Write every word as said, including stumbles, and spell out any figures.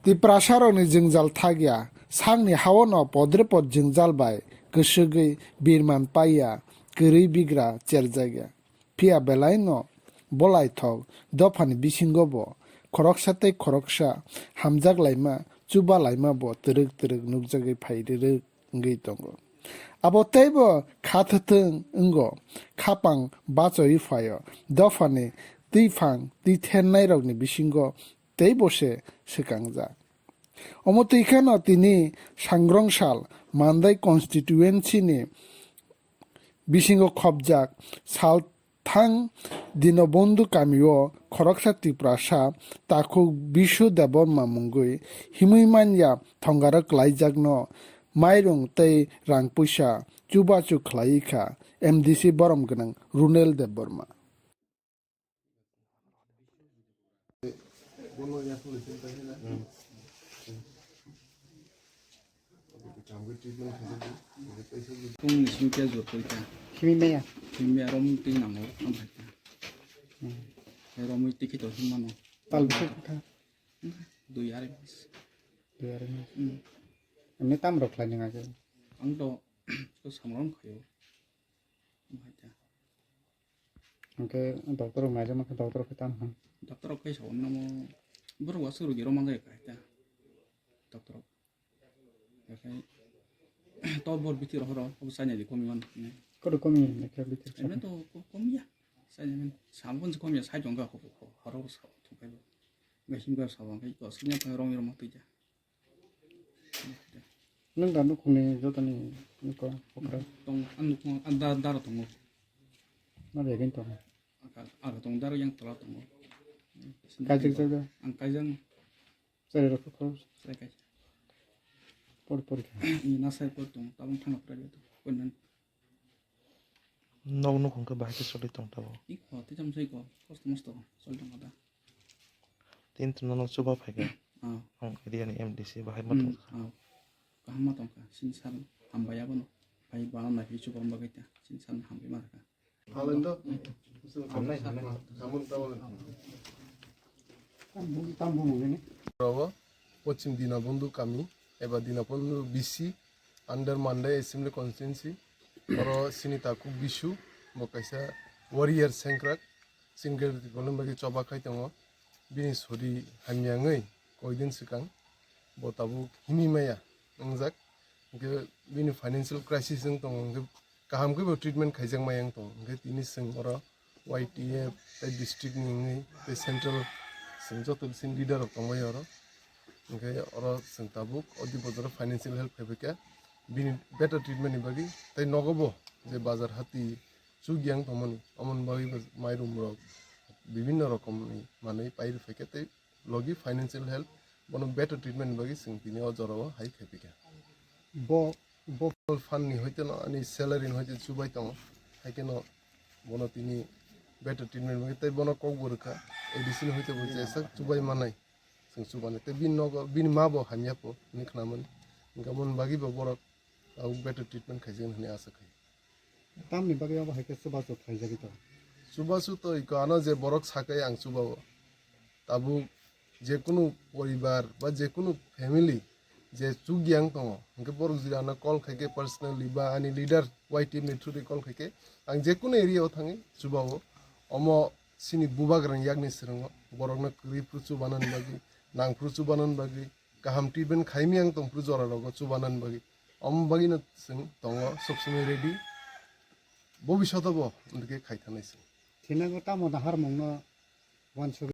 Tiprasarokni jwngjal thakya, sakni haono podre pod jwngjal bai kwswgwi birman paiya, kwrwi bigra cherjakya. Phiya belaino bolaithok dophani bisingo bo khoroksa tei khoroksa hamjak laima, chuba laima bo twrwk twrwk nukjagwi phai rwrwk wngwi tongo. Abo teibo kha thwthwng wngo, khapang bachawi phaio, dophani twiphang twithernairokni bisingo teibo se swkangjak. Omo twi kheno tini Sangrongsal Mandai constituency ni bisingo khopjak sal thang Dinobondhu kamio khoroksa Tiprasa takhuk Bishu Debbarma mungwi himwi manya thongaro kwlaijakno mairung tei rang puisa chubachu khlaiwi kha M D C borom gwnang Runel Debbarma. Tungni simi khe jor koi kha. Simi maya. Simi maya rom twi nango, tong khai kha. Hmm. Romwi twi khe to him mano. Tal bwswk kha? Dui arai mas. Dui arai mas. Hmm. Emni tam rok khlai nang aje. Ang to, to samrong khayo. Hwnkhe doctor rok naijak mankha, doctor rok khe tamo hwn. Doctor rok khe sao namo borok wasu rogi rok manjak kha ta. Doctor rok. Hwnkhe to bor biti rok horo obo china di komi man. Kodo komi hwnkhe biti. Ene to ko- komi ya. China man sam kon komi ya sai jong ga horo sao thung kai bo. Ga him ga sao kai to sinya pa rong rong ma twi ja. Nwng da nukhungni jotoni nukha, okra? Tong, ang nukhung, ang da, daro tongo. Nari agin tongo. Aka, aka tong daro yang tola tongo. Kaijak jaga? Ang kaijak. Chari rok kho? Chari kaijak. Por, por kha. Ni nasai por tong, tabang thangna private. Koinan. Nok nukhung khe bahai khe choli tong tabuk. Iko, tejam sai ko, kosto mosto choli tong da. Tin tino nok chuba phai khe. Ah. Ang area ni M D C bahai ma tong. Ah. Kaham ma tong kha, sin sal hambai abono. Bai bana na hi chuba bagwi ta, sin sal hambai ma kha. Hamnai, hamnai. Rogo, Pochim Dinabondhu kami, eba Dinabondhu B C, under Mandai Assembly Constituency, oro sini takhuk Bishu, bo kaisa warrior sengkrak, sini gari kolom bagwi choba khai tongo, bini sori hamya wngwi koidin swkang, bo tabuk himwi maya wngjak, hwnkhe bini financial crisis wng tongo, hwnkhe kaham khe bo treatment khaijak maya wng tongo, hwnkhe tini chwng oro Y T F tei district ni wngwi tei central chwng joto bisi leader rok tongbai oro. Hwnkhe oro chwng tabuk o dui bojor o financial help khaibai kha bini better treatment ni bagwi tei nogo bo je bazar hati chukya wng tongmani omoni bagwi bo mairum rok bibinno rokom ni manwi pai rwphai kha tei logi financial help bono better treatment ni bagwi chwng tini o jora o hai khaibai kha. Bo, bo fund ni hoite no ani salary ni hoite chubai tongo, hai khe no bono tini better treatment ni bagwi tei bono kok bo rwkha, A D C ni hoite bo jesa chubai manai. Chwng chubani tei bini nogo bini ma bo hamya po hinwi khnamani, hwnkhe aboni bagwi bo borok tabuk better treatment khaijak hinwi asa khai. Tamni bagwi abo hai khe chubachu khlaijagwi tongo? Chubachu to iko ano je borok sakai ang chubao. Tabuk jekunu poribar ba jekunu family je chukya wng tongo, hwnkhe borok jodi ano call khai khe personally ba ani leader Y T F ni through di call khai khe ang jekunu area o thangwi chubao. Omo chini bubagrang yakni swrwngo borokno kwrwi phuru chubanani bagwi, nang phuru chubanani bagwi, kaham treatment khaimya wng tong phuru jora rogo chubanani bagwi. Omo bagwino chwng tongo sob somoi ready, bobishoto bo hwnkhe khai thanai chwng. Thinago tamo naharmungno uansugwi.